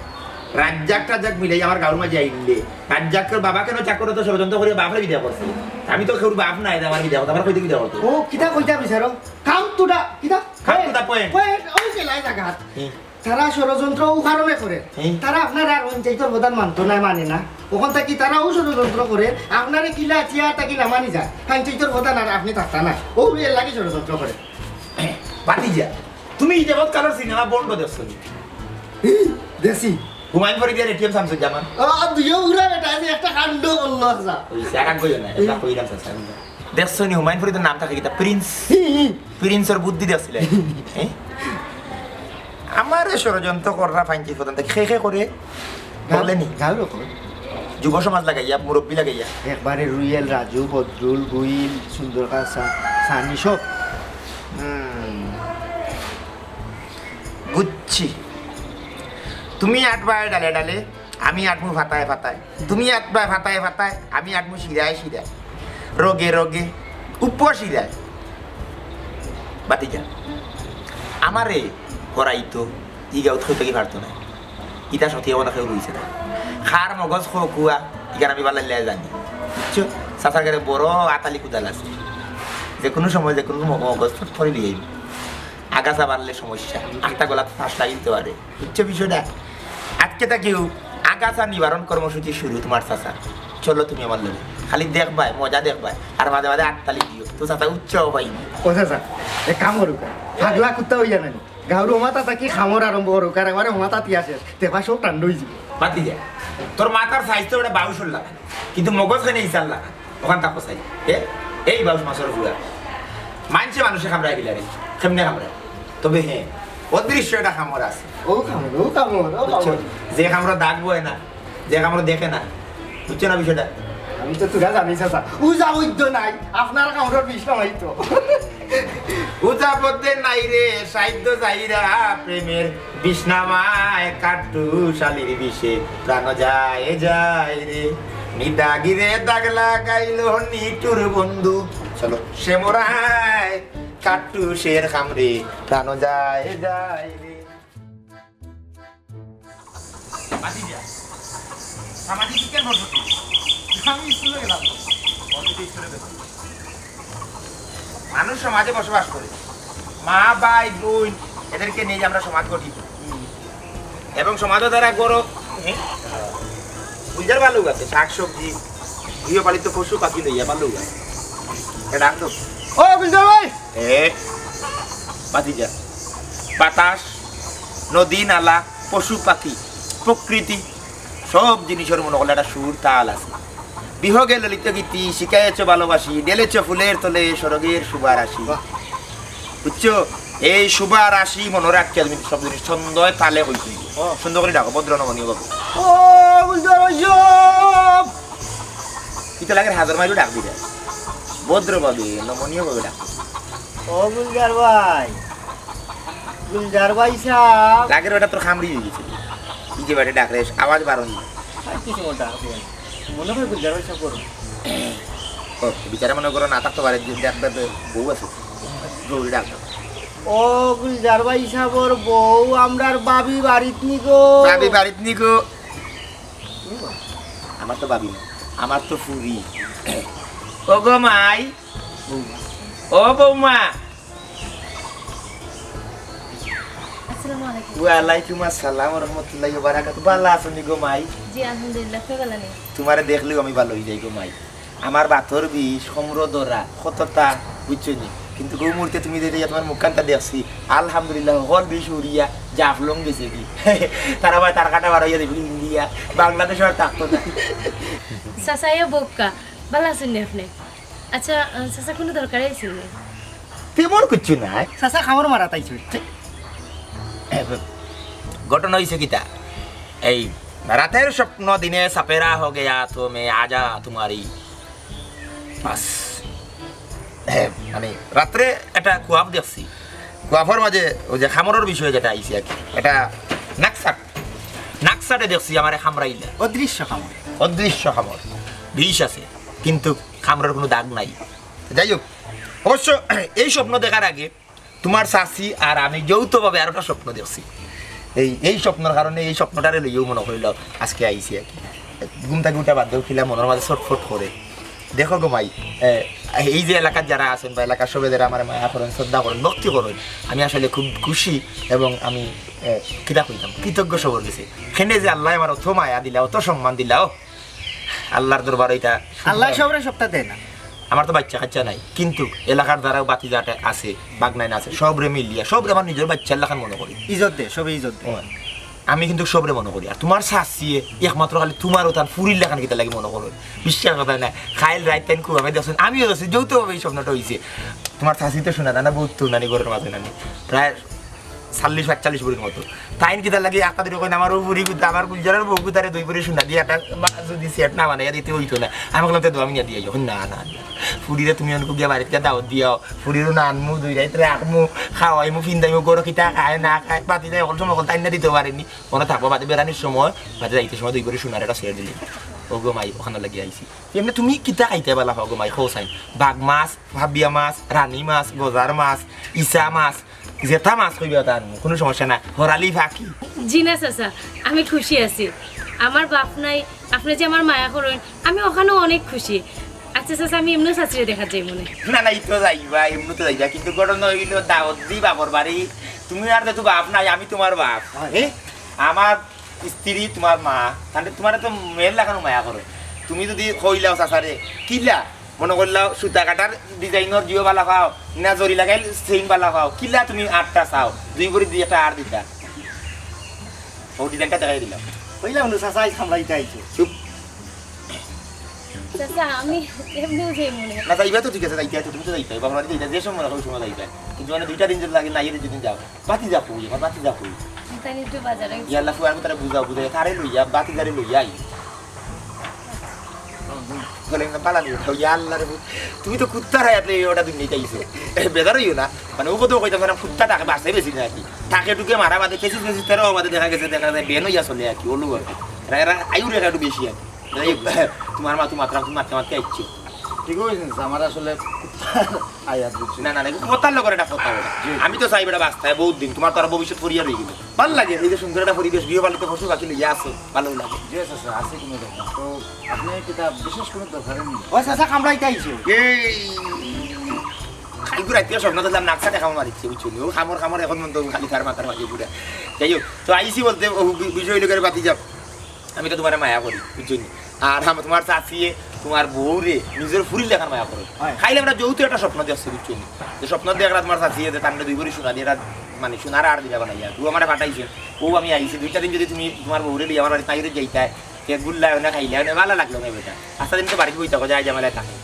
রাজ্জাক টাজ্জাক মিলাই আমার গাঁওর মাঝে আইলে, রাজ্জাকর বাবা কেন চাকর তো ষড়যন্ত্র করিয়া বাপরে বিদায় করছে। আমি তো কেউর বাপ না, এটা আমার বিদায় করতো, আমার কইতে বিদায় করতো। ও, কিতা কইতা বিচারো? Come to the, কিতা? Come to the point. Point, ওই যে লাই জায়গা। হুম। তারা ষড়যন্ত্র ও কারণে করে। হুম। তারা আপনারে আর পঞ্চায়েতর প্রধান মানতো না, মানে না। ওখান থাকি তারা ও ষড়যন্ত্র করে, আপনারে কিলা চেয়ার থাকি নামানি যায়। পঞ্চায়েতর প্রধান আর আপনে থাকতা না। ও এর লাগি ষড়যন্ত্র করে। ভাতিজা, তুমি এই যাবৎ কালর সিনেমা বন্ধ দেখছো নি? দেখছি। হুমায়ুন ফরিদ আর এটিএম শামসুজ্জামান। ও, দুইও উড়া বেটা, আমি একটা কাণ্ড করলো, আচ্ছা। ওই স্যার, আর কইও না, এটা কইলাম স্যার, স্যার। দেখছো নি হুমায়ুন ফরিদর নাম থাকে কিতা? প্রিন্স। হি, হি। প্রিন্সর বুদ্ধি দেখছিলে? হ্যাঁ? আমারে ষড়যন্ত্র কররা ফাইনচি প্রধান থাকি। খে খে করে? গাঁও-, বললে নি? গাঁওর লোক। যুব সমাজ লাগাইয়া, মুরব্বী লাগাইয়া। একবারে রুয়েল, রাজু, বদরুল, গুইল, সুন্দর কাসা, সানি সব। হুম। বুঝছি। তুমি আটবায় ডালে ডালে, আমি আটমু ফাতায় ফাতায়। তুমি আটবায় ফাতায় ফাতায়, আমি আটমু শিরায় শিরায়। রোগে রোগে, উপশিরায়। ভাতিজা, আমারে হরাইতো, ই গাঁওত কইতে কি পারতো না। ইতা সত্যি অবস্থা কেউ রইছে না। খার মগজ খো কুয়া, ইখান আমি বালা লে জানি। বুঝছো? চাচার ঘরে বড় আতালি কুদাল আছে। যে কোনো সময় যে কোনো মগ-, মগজ ফট করে দিয়ে আইব। আগাছা বাড়লে সমস্যা, আটটা গলাত ফাঁস লাগিয়ে দিতে পারে। বুঝছো বিষয়টা? আজকে তা কেউ আগাছা নিবারণ কর্মসূচি শুরু তোমার চাচা। চলো তুমি আমার লগে। খালি দেখবায়, মজা দেখবায়। আর মাঝে মাঝে আটতালি দিও। তো চাচা উৎসাহ পাইনি। ও চাচা, এক কাম করুক। পাগলা কুত্তা হইয়া নাই। গাঁওর মাথা থাকি খামর আরম্ভ করুক। আর একবারে মাথা তিয়া শেষ। তেবা সব টান্ড হয়ে যাবে। বাতি যা। তোর মাথার সাইজ তো ওটা বাউশর লাগা। কিন্তু মগজ খানে ইসার লাগা। ওখান থাকো চাই। এ? এই বাউশ মাছর ফুয়া। মানছে মানুষে খামড়ায় গিলারে। কেমনে খামড়ায়? তবে হ্যাঁ, অদৃশ্য একটা খামড় আছে। ও খামড়, ও খামড়, ও বুঝছো? খামড়। যে খামড় দাগ বয় না, যে খামড় দেখে না। বুঝছো না বিষয়টা? আমি তো তোরা জানি চাচা। উজা উদ্য নাই, আপনার খামড়র বিষ নামাই তো। উজা পথে নাই রে, সাধ্য যাইরা প্রেমের বিষ নামায় কাট্টু শালির বিষে প্রাণ যায় যায় রে। নিদাগিরে দাগ লাগাইল নিঠুর বন্ধু। চলো। সে মরায় কাট্টু শের খামড়ে প্রাণ যায় যায় রে। বাতি দিয়া। সামাজিক বিজ্ঞান বর্ষটি। আমি স্কুলে গেলাম। বর্ষটি স্কুলে গেলাম। মানুষ সমাজে বসবাস করে। মা, ভাই, বোন, এদেরকে নিয়ে আমরা সমাজ গঠিত। এবং সমাজও তারা গড়ো, হ্যাঁ? গুলজার ভালো আছে, শাক সবজি, গৃহপালিত পশু পাখি লইয়া ভালো আছে। এটা আনতো। ও গুলজার ভাই! এ, বাতি যা। বাতাস, নদী, নালা, পশু পাখি, প্রকৃতি, সব জিনিসের মনে করলে একটা সুর তাল আছে। বিহগে ললিত গীতি, শিখাইয়াছ ভালোবাসি, ঢেলেছ ফুলের তলে স্বর্গের শুভারাশি। বাহ। বুঝছো? এই শুভারাশি মনে রাখিয়া তুমি সব জিনিস ছন্দে তালে কইতে হইবে। ও। সুন্দর করে ডাকো, ভদ্র নমনীয় ভাবে। ও, বুঝতে পারছো? কিতা লাগে হাজার মাইলও ডাক দিবে। ভদ্রভাবে, নমনীয় ভাবে ডাকো। ও গুলজার ভাই, গুলজার ভাই সাহেব। লাগের বেটা তোর খামড়ি হয়ে গেছে। এই যে বেটা ডাক রে, আওয়াজ বার হয়নি। আর কিছু মনে ডাক দেন। মনে হয় গুলজার ভাই সাহেব করুন। ও, বিচারে মনে করো না থাকতে পারে, যে দেখ, দেখ, দেখ, বউ আছে। জরুরি ডাক দাও। ও গুলজার ভাই সাহেবর বউ, আমরার ভাবি বাড়িত নি গো। ভাবি বাড়িত নি গো। আমার তো ভাবি না, আমার তো ফুরি। ও গো মাই, ও ও বৌমা। আসসালামু আলাইকুম। ওয়ালাইকুম আসসালাম ওয়া রাহমাতুল্লাহি ওয়া বারাকাতুহু। ভালা আছো নি গো মাই? জি, আলহামদুলিল্লাহ। আপনি ভালা নি? তুমারে দেখলেউ আমি ভালা অই যাই গো মাই। আমার বাতর বিষ, কমরো ধরা, কততা, বুঝছো নি? কিন্তু গো মুহূর্তে তুমি যেটা তোমার মুখখানটা দেখছি, আলহামদুলিল্লাহ, হকল বিষ উড়িয়া জাফলং গেছে গি। তারা ভাই তার কাটা বার অইয়া যাইবো ইন্ডিয়া, বাংলাদেশ আর থাকতো না। চাচা, এ বউক্কা, ভালা আছইন নি আপনি? আচ্ছা, আহ, চাচা, কুনু দরকারে আইছইন নি? তেমন কিচ্ছু নাই। চাচা, কামড় মারাত আইছইন। ঘটনা অইছে কিতা, এই রাতের স্বপ্ন দিনে সাপেরা হো গেয়া তো মে আজা তুমারি পাস। হ্যাঁ, মানে রাত্রে একটা খুয়াব দেখছি। খুয়াবর মাঝে ওই যে কামড়র বিষয়ে যেটা আইছে আর কি, এটা নাকসাট, নাকসাটে দেখছি আমারে কামড়াইলা। অদৃশ্য কামড়। অদৃশ্য কামড়। বিষ আছে, কিন্তু কামড়র কুনু দাগ নাই। যাই হোক, অবশ্য এই স্বপ্ন দেখার আগে তুমার চাচি আর আমি যৌথভাবে আরোটা স্বপ্ন দেখছি। এই, এই স্বপ্নর কারণে এই স্বপ্নটারে লইয়াউ মনো করিল আজকে আইছি আর কি। ঘুম থাকি উঠা বাদ দেও, কিলা মনর মাঝে ছটফট করে। দেখো গো মাই, এ, এই যে এলাকার যারা আছইন বা এলাকার সবে যারা আমারে মায়া করইন, শ্রদ্ধা করইন, ভক্তি করইন, আমি আসলে খুব খুশি এবং আমি, এ, কিতা কইতাম, কৃতজ্ঞ সবর গেছে। কেনে যে আল্লায় আমার অত মায়া দিলা, অত সম্মান দিলা, ও আল্লার দরবারো ইটা আল্লায় সবরে সবটা দেয় না। আমার তো বাইচ্চা কাইচ্চা নাই, কিন্তু এলাকার যারা ভাতিজাটা আছে, ভাগনাইন আছে, সবরে মিলিয়া, সবরে আমার নিজর বাইচ্চার লাখান মনো করি। ইজ্জত দে, সবে ইজ্জত দে। ও, আমি কিন্তু সবরে মনো করি। আর তুমার চাচিয়ে একমাত্র খালি তুমার অতান ফুরির লাখান কিতার লাগি মনো করইন। বিশ্বাস কথা না, কাইল রাইত তাইন খুয়াবে দেখছইন, আমিও দেখছি, যৌথভাবে এই স্বপ্নটা অইছে। তুমার চাচি তো হুনা যায় না, বউত তো নানি ঘরর মাঝে নানি, প্রায় চল্লিশ পাঁচচল্লিশ বছরর মতো। তাইন কিতার লাগি একটা দিন কইন, "আমার অউ ফুরি কুতা, আমার গুলজারর বউ কুতারে দুই ভরি সোনা দিয়া একটা বা-, যদি সেট না বানাইয়া দিতে অইতো না।" আমি কইলাম, "তে দোয়া মিয়া দিয়া যাও।" "না, না, না। ফুরিরে তুমি অনকু গিয়া বাড়িত গিয়া দাওয়াত দিয়াও। ফুরিরও না আনমু, দুই রাইত রাখমু, খাওয়াইমু, ফিন্দাইমু, ঘরো কিতা খায় না খায়, বাতি যায়, হকল সময় হকল তাইন না দিতে পারেনি। মনো থাকবো, বাদে বেড়ানির সময়, বাদে যাইতে সময় দুই ভরি সোনার একটা সেট দিলে।" ও গো মাই, অখান লাগি আইছি। এমনে তুমি কিতা খাইতে ভালা পাও গো মাই, কও চাইন? বাঘ মাছ, ফাবিয়া মাছ, রানী মাছ, গজার মাছ, ইছা মাছ, যেতা মাছ কইবা অতা আনমু, কুনু সমস্যা নাই। হরালি ফাকি। জি না চাচা, আমি খুশি আছি। আমার বাপ নাই, আপনে যে আমার মায়া করইন, আমি অখানও অনেক খুশি। আচ্ছা চাচা, আমি এমনেও চাচিরে দেখাত যাইমুনে। না, না, ই তো যাইবা, এমনে তো যাইবা, কিন্তু ঘটনা অইলো দাওয়াত দি বাপর বাড়ি, তুমি আর তো বাপ নাই, আমি তুমার বাপ। এ? আমার স্ত্রী তুমার মা, তাইলে তুমারে তো মেয়ের লাখান মায়া করে। তুমি যদি কইলাও চাচারে, কিলা? মনো করলাও সুতা কাটার ডিজাইনর জিও ভালা পাও, না জরি লাগাইল চেইন ভালা পাও, কিলা তুমি আরটা চাও? দুই ভরি দি একটা আর দিতা। অউ ডিজাইনটা দেখাই দিলাম। কইলাম নু চাচা, আইজ কামড়াইতা আইছো। চুপ। চাচা, আমি এমনেও যাইমুনে। না, যাইবা তো ঠিক আছে, যাইতা আইছো, তুমি তো যাইতায়, বাপর বাড়ি যাইতায়, যে সময় রাখো, ওই সময় যাইতায়। কিন্তু মানে দুইটা দিন যদি লাগে, না, এই দুদিন যাও। বাতি যা কই, আমার বাতি যা কই। তাইন একটু বাজারে গেছে। ইয়াল্লা, ফুয়ার তারে বুঝাও, বুঝাই, তারে লইয়া, বাতি যারে লইয়া আই। বলে না, পালা নিয়ে খাও, ইয়া আল্লাহ রে, তুমি তো কুত্তার হায়াত লইয়া ওটা দুনিয়াতে আইছো। এ, বেজার অইও না, মানে, ও কথা কইতাম না, কুত্তা তাকে বাঁচতে বেশি না আর কি। তাকে ঢুকে মারা বাদে, কেসিস মেসিস তেরো বাদে দেখা গেছে, দেখা যায়, বেন অইয়া চলে আর কি, ওলু আর কি। এরা, এরা আয়ু রেখা একটু বেশি আর কি। যাই হোক, তুমার মা, তুমার, তুমি মারতে মারতে আইছো। ঠিক অইছে, আমার আসলে কুত্তার আয়াত বুঝছি। না, না, না, এগু কথার লগর একটা কথা বলে। জি। আমি তো চাই বেটা বাঁচতায় বহুত দিন, তুমার তো আর ভবিষ্যৎ পড়িয়া রই গেল। ভালা লাগে, এই যে সুন্দর একটা পরিবেশ, গৃহপালিত পশু পাখি লইয়া আছো, ভালা লাগে। জি, আচ্ছা, আচ্ছা, আছে কুনু দরকার। তো আপনে কিতা বিশেষ কুনু দরকারে নি? ও চাচা, কামড়াইতে আইছো? এই, কালকে রাইতে স্বপ্ন দেখলাম, নাকসাটে কামড় মারিছে, বুঝছো নি? ও কামড়, কামড় এখন মন তো খালি তার মাথার মাঝে ঘুরে। যাই হোক, তো আইছি বলতে, ও বি-, বিষয় লোকের বাতি যাব। আমি তো তুমারে মায়া করি, বুঝছো নি? আর আমার, তুমার চাচিয়ে তুমার বউরে নিজর ফুরির লাখান মায়া করে। হয়। খাইলে আমরা যৌথ একটা স্বপ্ন দেখছি, বুঝছো নি? যে স্বপ্ন দেখরা তুমার চাচিয়ে যে তানরে দুই ভরি সোনা দিয়া একটা, মানে, সোনার আর দিলা বানাইয়া। ও আমারে পাঠাইছে, ও আমি আইছি, দুইটা দিন যদি তুমি তুমার বউরে লইয়া আমার বাড়িত বাইরে যাইতায়, তে গুল্লা অনে খাইলা অনে ভালা লাগলো না বেটা। আস্তা দিন তো বাড়িত বই থাকো, যায় ঝামেলায় থাকে।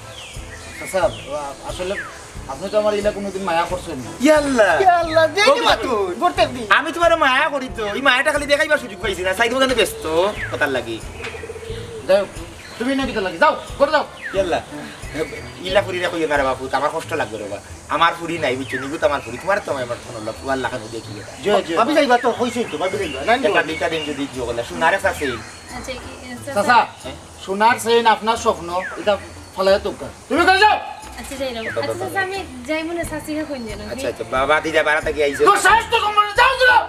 আচ্ছা, আসলে আপনে তো আমারে ইলা কুনুদিন মায়া করছইন না। ইয়াল্লা। ইয়াল্লা, দেখি ও মা বাবা। তুই, প্রত্যেক দিন। আমি তুমারে মায়া করি তো, ই মায়াটা খালি দেখাইবার সুযোগ পাইছি না, সাইড মধ্যে ব্যস্ত, কথার লাগি। যাই হোক, তুমি না কিতা লাগি, যাও, ঘরে যাও। ইয়াল্লা। ইলা করি রাখো, ইয়ে না রে বাপু, আমার কষ্ট লাগবে রে বা। আমার ফুরি নাই, বুঝছো নি? ইগু তো আমার ফুরি, তুমার তো আমার ফোন হলো, তুমার লাখান দেখি এটা। জি, জি। ভাবি যাইবা তো, কইছি তো, ভাবি যাইবা। না, না। একটা দুইটা দিন যদি জোগাড়, সোনার একটা আছে। আচ্ছা, ই, চাচা। চাচা, হ্যাঁ? সোনার চেইন আপনার স্বপ্ন, ইটা ফালাইয়া দরকার। তুমি কই যাও? আচ্ছা, যাই না। আচ্ছা, চাচা, আমি যাইমুনে, চাচিরে কইন যেন। আচ্ছা, আচ্ছা, বাবা, দিদা, বাড়া থাকি আইছে। তোর সাহস তো কম না, যাও, যাও।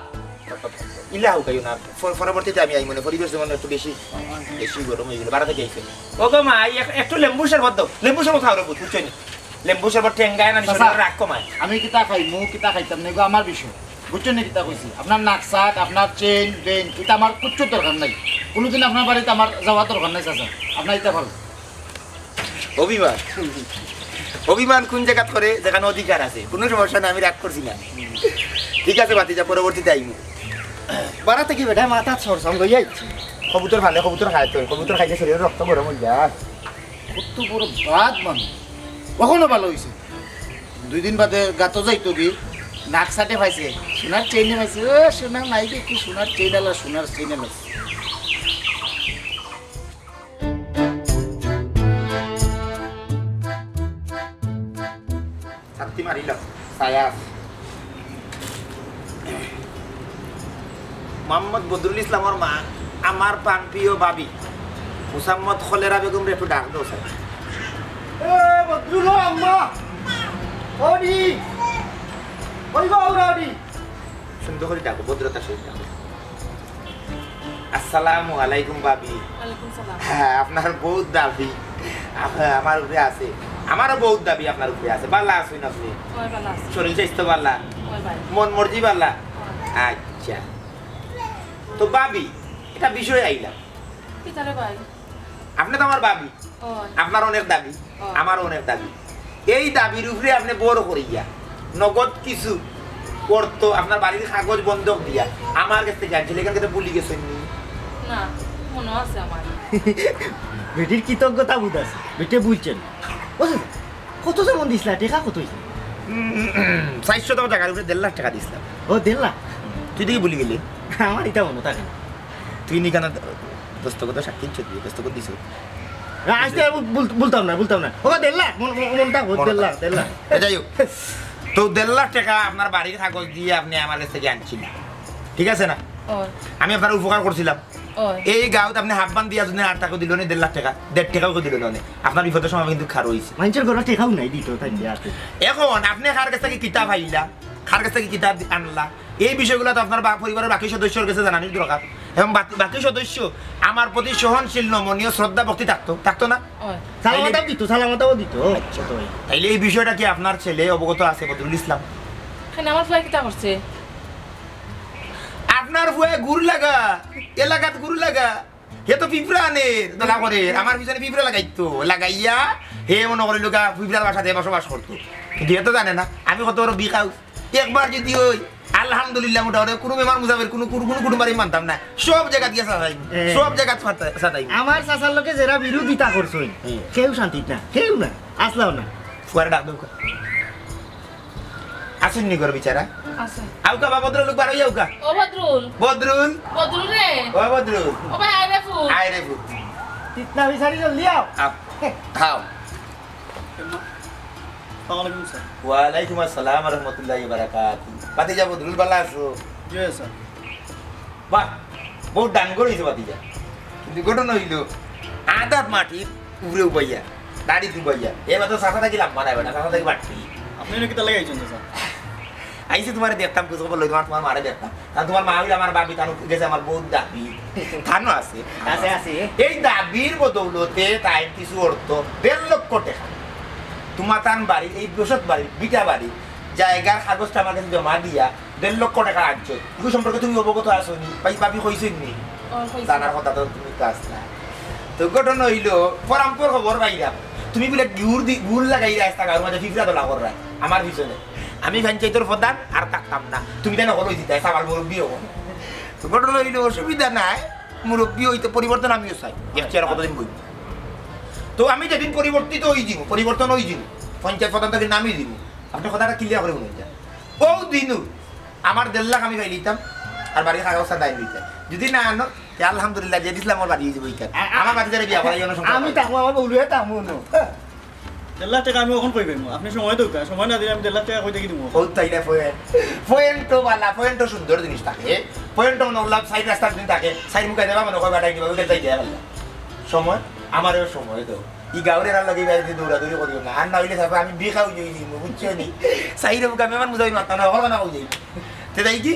ইলা হুকাইও না। পর-, পরবর্তীতে আমি আইমুনে, পরিবেশ যেমন একটু বেশি, বেশি গরম অই গেল, বাড়া থাকি আইছে। ও গো মা, এই এক-, একটু লেম্বু শরবত দাও। লেম্বু শরবত খাও রে পুত, বুঝছো নি? লেম্বু শরবত টেঙ্গায় না, চাচা, শরীরর রাগ কমায়। আমি কিতা খাইমু, কিতা খাইতাম না, এগু আমার বিষয়। বুঝছইন নি কিতা কইছি? আপনার নাকসাট, আপনার চেইন, বেইন, ইতা আমার কুচ্ছু দরকার নাই। কুনুদিন আপনার বাড়িত আমার যাওয়ার দরকার নাই, চাচা। আপনার ইতা ভালা। অভিমান? অভিমান কুন জাগাত করে, যেখানো অধিকার আছে। কুনু সমস্যা নাই, আমি রাগ করছি না। ঠিক আছে ভাতিজা, পরবর্তীতে আইমু। বাড়া থাকি বেটায় মাথাত সরসাম লইয়া আইছে। কবুতর ফালে, কবুতর খায় তো, কবুতর খাইলে শরীরর রক্ত গরম অই যায়। কত বড় বাদ মানুষ, অখনো ভালা অইছে। দুই দিন বাদে গাতো যাইতো গি, নাকসাটে পাইছে, সোনার চেইনে পাইছে। ও সোনার নাই গো, কি সোনার চেইন আলা, সোনার চেইন আলা। ছাত্তি মারিলাম, ছায়া আছে। মোহাম্মদ বদরুল ইসলামর মা, আমার প্রাণপ্রিয় ভাবি, মুসাম্মদ খলেরা বেগমরে একটু ডাক দেও, স্যার। এ, বদরুল, ও আম্মা। ওডি। ওই গো, ওরা ওডি। সুন্দর করি ডাকো, ভদ্রতার সহিত ডাকো। আসসালামু আলাইকুম ভাবি। ওয়ালাইকুম সালাম। হ্যাঁ, আপনার বহুত দাবি আ-, আমার উপরে আছে। আমারও বহুত দাবি আপনার উপরে আছে। ভালা আছইন আপনি? অয়, ভালা আছি। শরীর স্বাস্থ্য ভালা? অয় ভাই। মন মর্জি ভালা? অয়। আচ্ছা। তো ভাবি, একটা বিষয় আইলাম। কিতা রে ভাই? আপনি তো আমার ভাবি। অয়। আপনার অনেক দাবি, অয়। আমারও অনেক দাবি। এই দাবির উপরে আপনি বড় করিয়া নগদ কিছু অর্থ আপনার বাড়ির কাগজ বন্ধক দিয়া আমার কাছ থাকি আনছিলা, ইখান কিতা ভুলি গেছইন নি? না, মনো আছে আমার। বেটির কৃতজ্ঞতা বোধ আছে, বেটে বুঝছেন। ও, কত যেমন দিছলা, টেকা কত অইছে? উম, চাইরশো টাকা জাগার উপরে দেড় লাখ টেকা দিছলাম। ও, দেড় লাখ? তুই দেখি ভুলি গেলি। আমার ইতা মনো থাকে না। তুই নি কেন দস্তখত সাক্ষী দিছস, তুই দস্তখত দিছস? না, আইতে আমি ভুল-, ভুলতাম না, ভুলতাম না। ও, দেড় লাখ, মন-, মন-, মনটা হোক, মনটা। দেড় লাখ, দেড় লাখ। এ, যাই হোক, তো দেড় লাখ টেকা আপনার বাড়ির কাগজ দিয়া আপনি আমার কাছ থাকি আনছিলা, ঠিক আছে না? অয়। আমি আপনার উপকার করছিলাম। অয়। এই গাঁওত আপনি হাব্বান দিয়া যদি আর তাকে দিল নি দেড় লাখ টেকা, দেড় টেকাও দিল নি, আপনার বিপদের সময় কিন্তু খার অইছে। মাইনষের ঘরো টেকাও নাই দিত, তাই দিয়া আছে। এখন আপনি কার কাছ থাকি কিতা পাইলা, কার কাছ থাকি কিতা দি-, আনলা, এই বিষয়গুলো তো আপনার বা-, পরিবারের বাকি সদস্যর কাছে জানানির দরকার। এবং বাকি, বাকি সদস্য আমার প্রতি সহনশীল, নমনীয়, শ্রদ্ধা, ভক্তি থাকতো, থাকতো না? অয়। সালামতাও দিত, সালামতাও দিত। আচ্ছা। তাইলে এই বিষয়টা কি আপনার ছেলে অবগত আছে, বদরুল ইসলাম? কেনে, আমার ফুয়ায় কিতা করছে? আপনার ফুয়ায় গুড় লাগা, এলাকাত গুড় লাগা, হে তো পিঁপড়া আনের, দলা করে, আমার পিছনে পিঁপড়া লাগাইতো, লাগাইয়া হে মনো করিল গা পিঁপড়ার বাসাতে বসবাস করতো। কিন্তু হে তো জানে না আমি কত বড় বিকাউ। একবার যদি ওই আলহামদুলিল্লাহ মোটামুটি কুনু মেহমান মুসাফির, কুনু, কুনু, কুনু বাড়ি মানতাম না, সব জাগাত গিয়া সাতাই, এ, সব জাগাত সাতাই, সাতাই। আমার চাচার লগে যেরা বিরোধিতা করছইন, হুম। কেউ শান্তিত না, কেউ না, আসলাও না। ফুয়ারে ডাক দেও কা। আছইন নি ঘরো বিচারা? আছে। আউকা বা ভদ্রলোক, বার অইয়া আউকা। ও বদরুল। বদরুল। বদরুল রে। ও বদরুল। ও ভাই, আয় রে ফুত। আয় রে ফুত। তিতনা বিচারি জলদি আও। আও। খাও। আসসালামু আলাইকুম স্যার। ওয়ালাইকুম আসসালাম ওয়া রাহমাতুল্লাহি ওয়া বারাকাতুহু। ভাতিজা বদরুল, ভালা আছো? জি স্যার। বাহ, বহুত ডাঙ্গর অইছে ভাতিজা। কিন্তু ঘটনা অইলো, আদাত মাটির উপরে উবাইয়া, দাড়ি উবাইয়া। এবার তো চাচা থাকি লাম্বা নায় বেটা, চাচা থাকি বাট্টি। আপনি এনে কিতা লাগাইছেন, চাচা? আইছি তুমারে দেখতাম, খোঁজ খবর লই, তুমার, তুমার মারে দেখতাম। কারণ তুমার মা অইলো আমার ভাবি, তান গেছে আমার বহুত দাবি। তানও আছে। আছে, আছে। এই দাবির বদৌলতে তাই কিছু অর্থ, দেড় লক্ষ টেকা। তুমার তান বাড়ি, এই বসত বাড়ি, ভিটা বাড়ি, জায়গার কাগজটা আমার কাছে জমা দিয়া, দেড় লক্ষ টেকা আনছো, ইগু সম্পর্কে তুমি অবগত আছো নি? ভাই, ভাবি কইছইন নি? ও, কইছি। জানার কথা তো তুমি তো আছ না। তো ঘটনা অইলো, পরাম্পর খবর পাইলাম, তুমি বুলে গুড় দি-, গুড় লাগাই রাস্তা গাঁওর মাঝে পিঁপড়া দলা কররায় আমার পিছনে। আমি পঞ্চায়েতর প্রধান আর থাকতাম না, তুমি তাই নকল অই দিতায়, সাবাল মুরব্বি অখন। তো ঘটনা অইলো, অসুবিধা নাই, মুরব্বি অইতে পরিবর্তন আমিও চাই, এখতিয়ার কতদিন বই। তো আমি যেদিন পরিবর্তিত অই যিমু, পরিবর্তন অই যিমু, পঞ্চায়েত প্রধান থাকি নামি যিমু, আপনি কথাটা clear করে বলুন। ও দিনু আমার দেড় লাখ আমি পাই নিতাম, আর বাড়ির কাগজ দায় নিতাম। যদি না আনো, তে আলহামদুলিল্লাহ, যে দিছিলাম আমার বাড়ি অই যিবো ইখান। আ-, আ-, আমার বাড়ি ধরে বিয়া করাই, অন্য সমস্যা আমি নাই। থাকবো, আমার বউরে থাকবো না। দেড় লাখ টেকা আমি অখন কই পাইমু? আপনি সময় দেউক্কা, সময় না দিলে আমি দেড় লাখ টেকা কই থাকি দিমু? ও তাই না, point। Point তো বালা, point তো সুন্দর জিনিস থাকে। Point তো মনে করলাম, সাইড রাস্তার দিন থাকে, সাইড মুখে দেবা মনে কয়, বাটাই দিবা, ওই গেলতাই দেয়া পারলাম। সময়, আমারেও সময় দেও। ই গাউরের আর লগে বাইরে দৌড়াদৌড়ি করিও না। আর না অইলে তারপর আমি বিকাউ যাই, বুঝছো নি? সাইড মুখে আমি আমার মুজাই মারতাম না, হলো না, হয়ে যাই। তে তাই কি?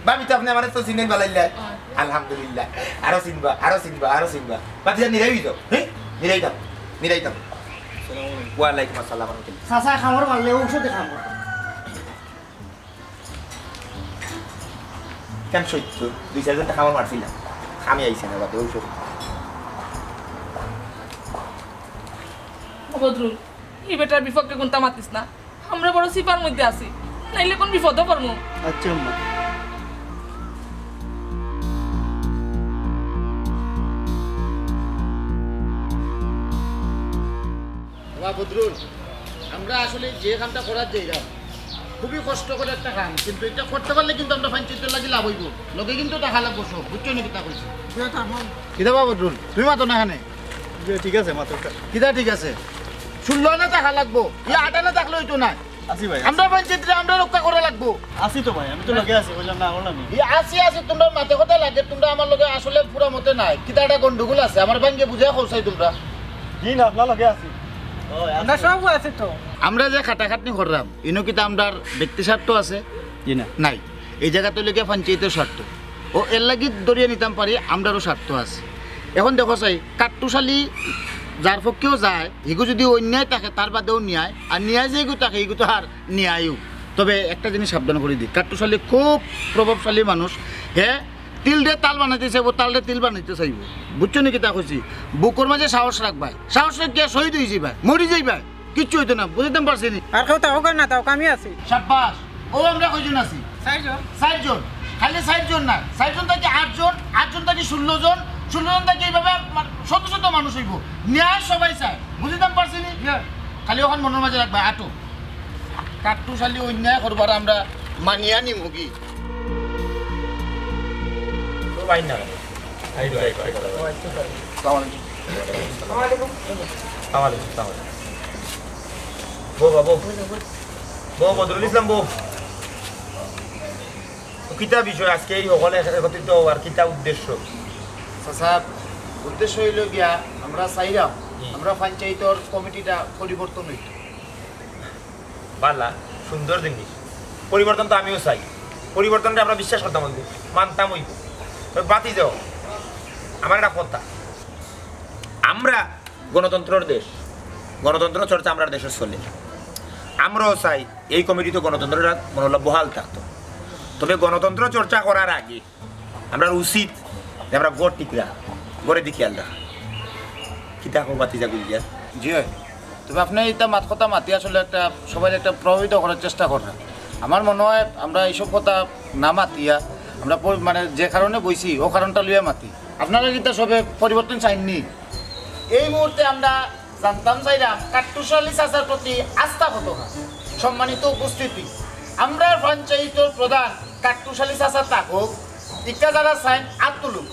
ভাবি তো আপনি আমারে তো চিনেন বালাইল্লা। হ্যাঁ। আলহামদুলিল্লাহ। আরো চিনবা, আরো চিনবা, আরো চিনবা। বাতি যা নিরাই যাও, হ্যাঁ? নিরাই দাও, নিরাই দাও। ওয়ালাইকুম আসসালাম। চাচা, কামড় মারলে ঔষধে কাম করে। কেন সত্য? দুই চাইর ঘন্টা কামড় মারছিলাম, কামে আইছে না, বাদে ঔষধ। ও বদরুল, ই বেটার বিপক্ষে কুন্তা মাতিস না। আমরা বড় চিপার মধ্যে আছি, নাইলে কোন বিপদো পড়মু। আচ্ছা আম্মা। বাবা বদরুল, আমরা আসলে যে কামটা করার যাইরাম, খুবই কষ্ট করে একটা কাম, কিন্তু এটা করতে পারলে কিন্তু আমরা পঞ্চায়েতর লাগি লাভ অইবো। লগে কিন্তু টাকা লাগবো সব, বুঝছো নি কিতা কইছি? কিতা বাবা বদরুল, তুমি মাতো না কেনে? জি, ঠিক আছে, মাতো। কিতা ঠিক আছে? ষোলো আনা টাকা লাগবো, ই আট আনা থাকলে অইতো না। আছি ভাই, আছি। আমরা পঞ্চায়েতরে আমরা রক্ষা করা লাগবো। আছি তো ভাই, আমি তো লগে আছি, কইলাম না, কইলাম না। ই আছি, আছি, তোমরা মাতে কথা লাগে, তোমরা আমার লগে আসলে পুরা মতে নাই। কিতা একটা গন্ডগোল আছে, আমার ভাঙ্গে বুঝাই কও চাই তোমরা। জি না, আপনার লগে আছি। আমরা সব আছি তো। আমরা যে খাটাখাটনি করলাম, ইনো কিতা আমরার ব্যক্তি স্বার্থ আছে? জি না। নাই, এই জাগাত অইলো গিয়া পঞ্চায়েতর স্বার্থ। ও এর লাগি ধরিয়া নিতাম পারি, আমরারও স্বার্থ আছে। এখন দেখো চাই, কাট্টুশালী যার পক্ষেও যায়, হিগু যদি অন্যায় থাকে, তার বাদেও ন্যায়, আর ন্যায় যেগু থাকে, হিগু তো আর ন্যায়ও। তবে একটা জিনিস সাবধান করি দিই, কাট্টুশালী খুব প্রভাবশালী মানুষ। হে তিলরে তাল বানাইতে চাইবো, তালরে তিল বানাইতে চাইবো। বুঝছো নি কিতা কইছি? বুকর মাঝে সাহস রাখবায়, সাহস রাখিয়া শহীদ অই যাইবায়, মরি যাইবায়, কিচ্ছু অইতো না। বুঝাইতাম পারছি নি? আর কেউ তাও করে না, তাও আমি আছি। সাব্বাস। ও আমরা কয়জন আছি? চাইরজন। চাইরজন। খালি চাইরজন না, চাইরজন থাকি আটজন, আটজন থাকি ষোলো জন, ষোলো জন থাকি এইভাবে মা-, শত শত মানুষ অইবো। ন্যায় সবাই চায়। বুঝাইতাম পারছি নি? খালি অখান মনর মাঝে রাখবায়, আটো। কাট্টুশালী অন্যায় করবার আমরা মানিয়া নিমুগি। তো ভাই না। এই তো, এই তো, এই তো। আসসালামু আলাইকুম। আসসালামু আলাইকুম, আসসালামু আলাইকুম। বউ, বাবু। বউ, বদরুল ইসলাম, বউ। তো কিতা বিষয় আজকে এই হকলে একত্রিত হওয়ার, কিতা উদ্দেশ্য? চাচা, উদ্দেশ্য অইলো গিয়া আমরা চাইরাম, হুম। আমরা পঞ্চায়েতর কমিটিটা পরিবর্তন অইতো। বালা, সুন্দর জিনিস। পরিবর্তন তো আমিও চাই। পরিবর্তনরে আমরা বিশ্বাস করতাম অইবো, মানতাম অইবো। তবে বাতি যাও, আমার একটা কথা। আমরা গণতন্ত্রর দেশ, গণতন্ত্র চর্চা আমরার দেশো চলে। আমরাও চাই এই কমিটিত গণতন্ত্রটা মনোভাব বহাল থাকতো। তবে গণতন্ত্র চর্চা করার আগে আমরার উচিত যে আমরা ঘর ঠিক রাখা, ঘরেদি খিয়াল রাখা। কিতা কও ভাতিজা গুলিয়া? জি অয়। তবে আপনে ইতা মাত কথা মাতি আসলে একটা সবাইরে একটা প্রভাবিত করার চেষ্টা কররা। আমার মনো অয় আমরা ইসব কথা না মাতিয়া আমরা পরি-, মানে যে কারণে বইছি, অউ কারণটা লইয়া মাতি। আপনারা কিতা সবে পরিবর্তন চাইননি? এই মুহূর্তে আমরা জানতাম চাইরাম কাট্টুশালী চাচার প্রতি আস্থা কতখান। সম্মানিত উপস্থিতি, আমরার পঞ্চায়েতর প্রধান কাট্টুশালী চাচা থাকউক, ইক্কা যারা চাইন আত তুলউক।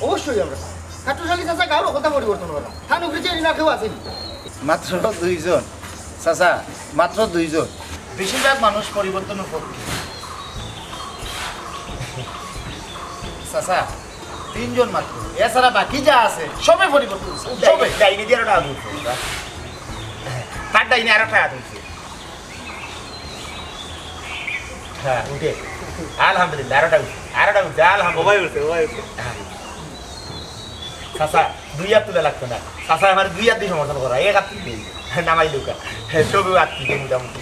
অবশ্যই আমরা চাই। কাট্টুশালী চাচা গাঁওর কথা পরিবর্তন করা। তান উপরে যে ঋণা কেউ আছেনি। মাত্র দুইজন। চাচা, মাত্র দুইজন। বেশিরভাগ মানুষ পরিবর্তনর পক্ষে। চাচা, তিনজন মাত্র। এছাড়া বাকি যা আছে, সবে পরিবর্তন চায়। সবে। ডাইনে দিয়া আরোটা আগুন। তার ডাইনে আরোটা আগুন। হ্যাঁ, উঠে। আলহামদুলিল্লাহ, আরোটা উঠে, আরোটা উঠে, আলহামদুলিল্লাহ। সবাই উঠছে, সবাই উঠছে। হ্যাঁ। চাচা, দুই হাত তুলা লাগতো না। চাচা আমার দুই হাত দিয়া সমর্থন করা, এক হাত তুলতে নামাই লউক্কা। হ্যাঁ, সবই হাত তুলতে মোটামুটি।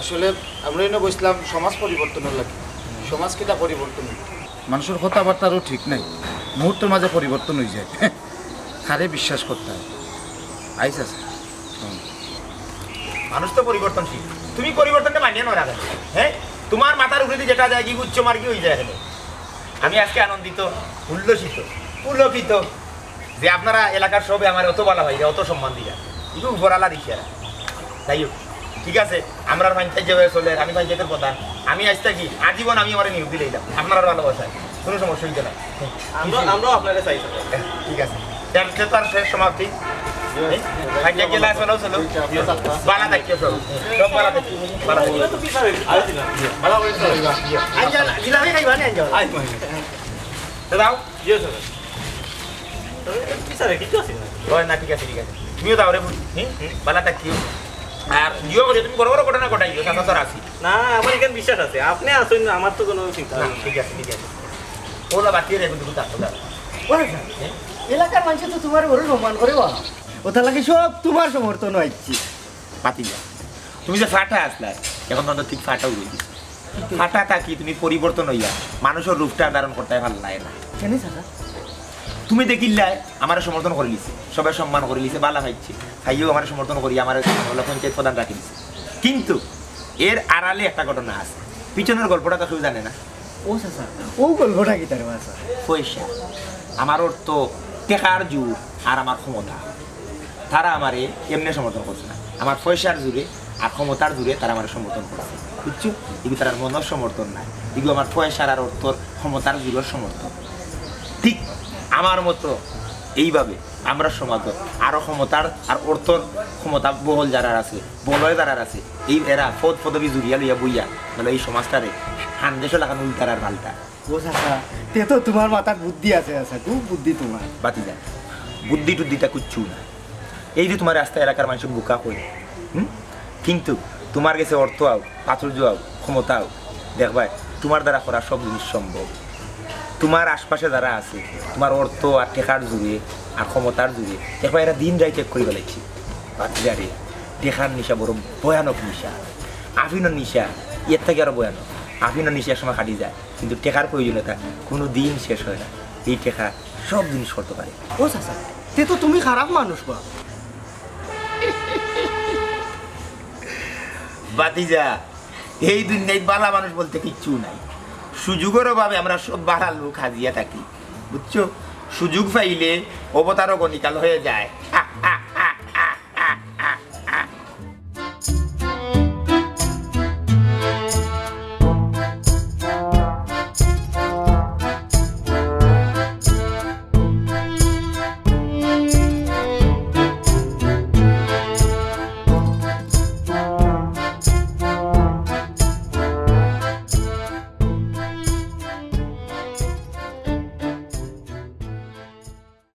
আসলে আমরা ইনো বইছলাম সমাজ পরিবর্তনর লাগি। সমাজ কিতা পরিবর্তন অইবো? মানষর কথাবার্তারও ঠিক নাই, মুহূর্তর মাঝে পরিবর্তন অইযায়। কারে বিশ্বাস করতায়? আইস আছে। হুম। মানুষ তো পরিবর্তনশীল, তুমি পরিবর্তনটা মানিয়া নেও না কেন? হ্যাঁ, তুমার মাথার উপরেদি যেটা যায় কি উচ্চ মার্গী অইযায় কেনে? আমি আজকে আনন্দিত, উল্লসিত, পুলকিত যে আপনারা এলাকার সবে আমারে অত ভালা পাইরা, অত সম্মান দিরা। ইগু উপরআলা দিছে। যাই হোক, ঠিক আছে, আমরার পঞ্চায়েত যেভাবে চলে, আমি পঞ্চায়েতর প্রধান, আমি আইজ থাকি আজীবন আমি আমারে নিয়োগ দিলাইলাম আপনারার ভালোবাসায়, কুনু সমস্যা অইতো না। আমরা, আমরাও আপনারে চাই, স্যার। ঠিক আছে, তে আজকে তো আর শেষ সমাপ্তি। এই, পঞ্চায়েত গেলা, চলো, চলো। ভালা থাকিও সব, সব ভালা থাকিও, ভালা থাকিও। তে যাও। জি, স্যার। তবে কি স্যার, কিচ্ছু আছে না? অয় না, ঠিক আছে, ঠিক আছে। তুমিও যাও রে, হুম? হুম? ভালা থাকিও। আর ইয়ে করে, তুমি বড় বড় ঘটনা ঘটাইও, চাচা তো আছি। না, আমার ইখান বিশ্বাস আছে। আপনে আছইন, আমার তো কুনু চিন্তা নাই। ঠিক আছে, ঠিক আছে। ওলা বাকি রে, কিন্তু থাকো, যাও। ওই স্যার, হ্যাঁ? এলাকার মানষে তো তুমার বড় সম্মান করে, বাবা। ওটা লাগে সব তোমার সমর্থন হইছি। পাতি যা, তুমি যে ফাটা আসলায়, এখন তো ঠিক ফাটাও রইলি। ফাটা থাকি তুমি পরিবর্তন হইয়া মানুষের রূপটা ধারণ করতে পারলায় না। কেন চাচা? তুমি দেখিল্লায় আমার সমর্থন করে নিছে, সবাই সম্মান করে নিছে, বালা পাইছে, তাইও আমার সমর্থন করি আমার পঞ্চায়েত প্রধান রাখি দিছে। কিন্তু এর আড়ালে একটা ঘটনা আছে, পিছনের গল্পটা তো কেউ জানে না। ও চাচা, ও গল্পটা কি তার বাসা? পয়সা, আমার অর্থ, টেকার জোর আর আমার ক্ষমতা। তারা আমারে এমনি সমর্থন করছে না, আমার পয়সার জোরে আর ক্ষমতার জোরে তারা আমারে সমর্থন করছে, বুঝছো? এগুলো তার মনের সমর্থন নাই, এগুলো আমার পয়সার আর অর্থর ক্ষমতার জোরের সমর্থন। ঠিক আমার মতো এইভাবে আমরা সমাজত আরো ক্ষমতার আর অর্থর ক্ষমতা বহল যারা আছে, বলয় যারা আছে, এই এরা পদ পদবি জুড়িয়া লইয়া বইয়া, তাহলে এই সমাজটারে হান্দেশও লাগানো উল্টার আর পাল্টা। ও চাচা, তে তো তোমার মাথার বুদ্ধি আছে চাচা, খুব বুদ্ধি তোমার। বাতি যায়, বুদ্ধি টুদ্ধিটা কিচ্ছু না। এই যে তোমার রাস্তা এলাকার মানুষের বোকা কই, হুম? কিন্তু তোমার গেছে অর্থ আও, পাথর জোয়াও, ক্ষমতা আও, দেখবায় তোমার দ্বারা করা সব জিনিস সম্ভব। তোমার আশপাশে যারা আছে, তোমার অর্থ আর টেকার জুড়ে আর ক্ষমতার জুড়ে, দেখবায় এরা দিন রাইত এক করে বেলাইছে। বাতি যারে, টেকার নিশা বড় ভয়ানক নিশা, আফিনর নিশা এর থেকে আরো ভয়ানক। আফিনর নিশা এক সময় কাটি যায়, কিন্তু টেকার প্রয়োজনীয়তা কোনো দিন শেষ হয় না। এই টেকা সব জিনিস করতে পারে। ও চাচা, তে তো তুমি খারাপ মানুষ বা। বাতিজা, এই দুনিয়াত বালা মানুষ বলতে কিচ্ছু নাই। সুযোগের অভাবে আমরা সব বালা লোক হাজিয়া থাকি, বুঝছো? সুযোগ পাইলে অবতারও গণিকাল হয়ে যায়।